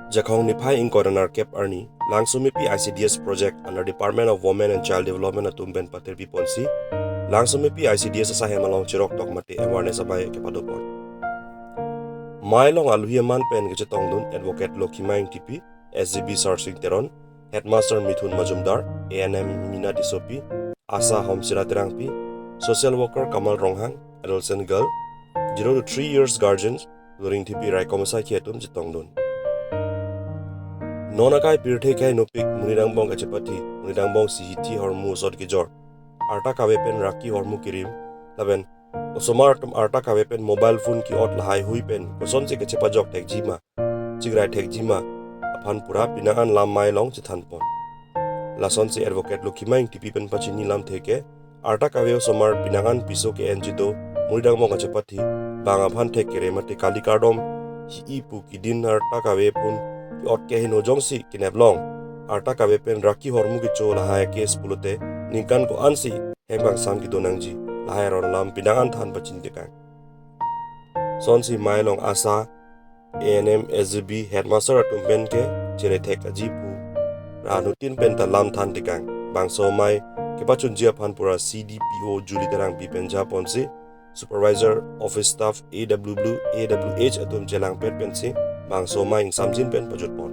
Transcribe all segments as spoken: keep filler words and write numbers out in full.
Jakhong niphai ingkoi ra nerkep arni, Langsomepi I C D S project under Department of Women and Child Development atum pen patirpi ponsi, Langsomepi I C D S asaihem along chirok tok mate awareness amei kepado pon. Mei along aluhi aman pen kachetongdun Advocate Lokhima Ingtipi, S G B Sarsing Teron, Headmaster Mithun Majumdar, A N M Mina Tissopi, ASHA Homsira Terangpi, Social Worker Kamal Ronghang, Adolescent Girl, zero to three years guardians, Loring Thipi raikom asai atum chetongdun. Non akai pirthe kai nopik monit angbong kachepathi, monit angbong si hithi ahormu osot kejor, arta kave pen raki ahormu kerim, lapen osomar atum arta kave pen mobile phone ke-ot lahai hui pen kosonsi kachepajok thekji ma, chingrai thekji ma aphan pura penang an lam mei along chethan pon. Lasonsi Advocate Lokhima Ingtipi pen pachini lamthe ke, arta kave osomar penang an piso ke-enji do, monit angbong kachepathi, bang aphan thek kere mate kali kardom hi-i pu kedin arta kave phone ke-ot ke heno jongsi kenep long, arta kave pen raki ahormu kecho lahai case pulote ningkan ko-ansi heng bangsam kedo nangji, lahai aron alam penang an than pachini tekang. Sonsi mei along ASHA, A N M, S G B, Headmaster atum pen ke chere thek aji pu ra anuttin pen ta lam than tekang. Bangso mei kepachunji aphan pura C D P O Julie Terangpi pen japonsi, Supervisor Office Staff A W W, A W H atum chelangpet pensi bangso mei ingsamjin pen pajut pon.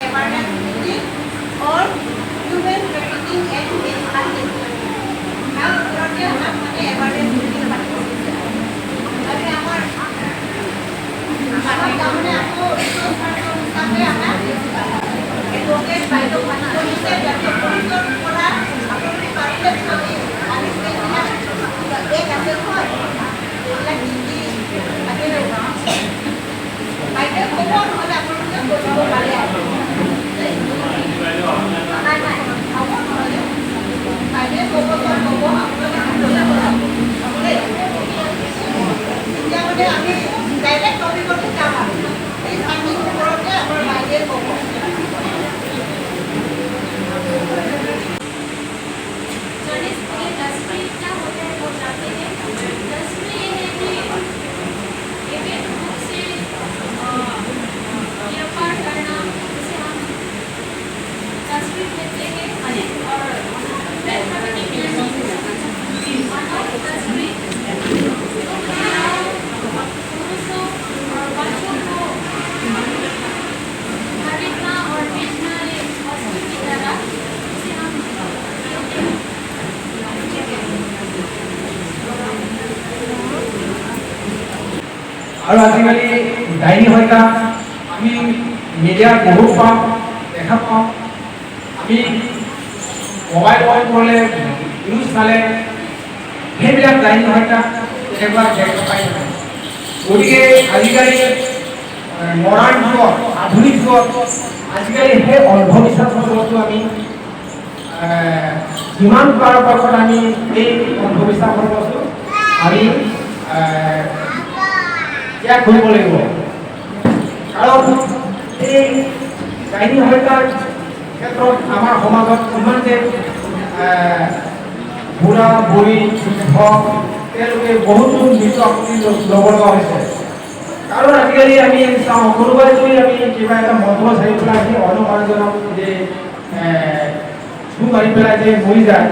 Awareness meeting or human trafficking and mishandling. তাৰ ওপৰতে আমাক মানে awareness meeting পাতিব দিছে। আৰু আমাৰ, আমাৰ তাৰমানে আকৌ resource person হিচাপে আমাক advocate বাইদেউ মাতিব দিছে, যাতে পুলিচৰ পৰা আপোনালোকে পাৰিলে যদি আনিছে, এইবিলাক আছে নহয়, এইবিলাক কি কি লাগে, বাইদেউ ক'ব, নহ'লে আপোনালোকে কৈ দিব পাৰে আৰু। নাই, নাই, হ'ব নহ'লে। বাইদেউ ক'ব, তই ক'ব, আপোনালোকে ক'ব। দেই। এতিয়া মানে আমি direct topic-তে যাম আৰু। এই চাৰিদিন ওপৰতে আমাৰ বাইদেউ ক'ব। जर्नलिस्ट के लिए तस्वीर क्या होता है, वो जानते हैं? तस्वीर ये है कि ये भी से, अ, व्यापार करना, जैसे हम तस्वीर लेते हैं, और तस्वीर पुरुषों और बच्चों को खरीदना और बेचना, ये वस्तु की तरह, जिसे हम আৰু আজিকালি ডাইনী হত্যা আমি মিডিয়াত বহুত পাওঁ, দেখা পাওঁ। আমি মোবাইল অন কৰিলে, নিউজ চালে সেইবিলাক ডাইনী হত্যা তেনেকুৱা দেখা পাই থাকোঁ। গতিকে আজিকালি, এ, মডাৰ্ণ যুগত, আধুনিক যুগত আজিকালি সেই অন্ধবিশ্বাসৰ বস্তু আমি, এ, যিমান পাৰোঁ পাৰোঁ আমি এই অন্ধবিশ্বাসৰ বস্তু আমি, এ, ত্যাগ কৰিব লাগিব। কাৰণ এই ডাইনী হত্যাৰ ক্ষেত্ৰত আমাৰ সমাজত ইমান যে, এ, বুঢ়া, বুঢ়ী, বৃদ্ধ, তেওঁলোকে বহুতো মৃত্যু আহুতি ল-, ল'ব লগা হৈছে। কাৰণ আজিকালি আমি চাওঁ, কোনোবাই যদি আমি কিবা এটা মন্ত্ৰ চাৰি পেলাই আমি অন্য মানুহজনক যে, এ, চুৰ মাৰি পেলাই যে মৰি যায়,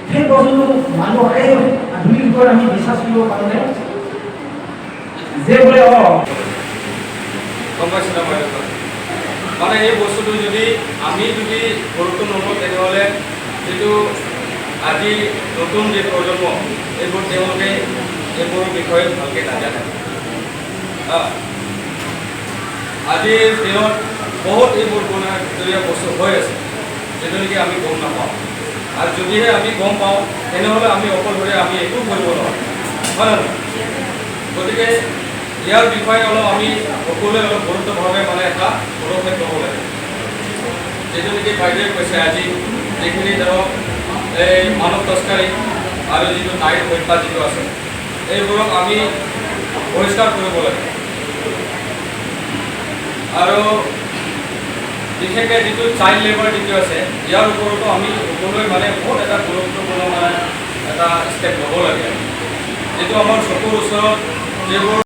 সেই বস্তুটো মানুহ এই আধুনিক যুগত আমি বিশ্বাস কৰিব পাৰোঁনে? যে বোলে, অ, গম পাইছে ন বাইদেউ? মানে এই বস্তুটো যদি আমি যদি গুৰুত্ব নলওঁ, তেনেহ'লে যিটো আজি নতুন যে প্ৰজন্ম, এইবোৰ তেওঁলোকে এইবোৰৰ বিষয়ে ভালকৈ নাজানে। হা? আজিৰ দিনত বহুত এইবোৰ মানে ভিতৰীয়া বস্তু হৈ আছে, যিটো নেকি আমি গম নাপাওঁ। আৰু যদিহে আমি গম পাওঁ, তেনেহ'লে আমি অকলশৰে আমি একো কৰিব নোৱাৰোঁ, হয় নে নহয়? গতিকে ইয়াৰ বিষয়ে অলপ আমি সকলোৱে অলপ গুৰুত্বভাৱে মানে এটা পদক্ষেপ ল'ব লাগে। যিটো নেকি বাইদেৱে কৈছে, আজি যিখিনি ধৰক এই মানৱ তস্কৰী আৰু যিটো নাৰী হত্যা যিটো আছে, এইবোৰক আমি পৰিষ্কাৰ কৰিব লাগে। আৰু বিশেষকৈ যিটো চাইল্ড লেবাৰ যিটো আছে, ইয়াৰ ওপৰতো আমি সকলোৱে মানে বহুত এটা গুৰুত্বপূৰ্ণ মানে এটা ষ্টেপ ল'ব লাগে। যিটো আমাৰ চকুৰ ওচৰত যিবোৰ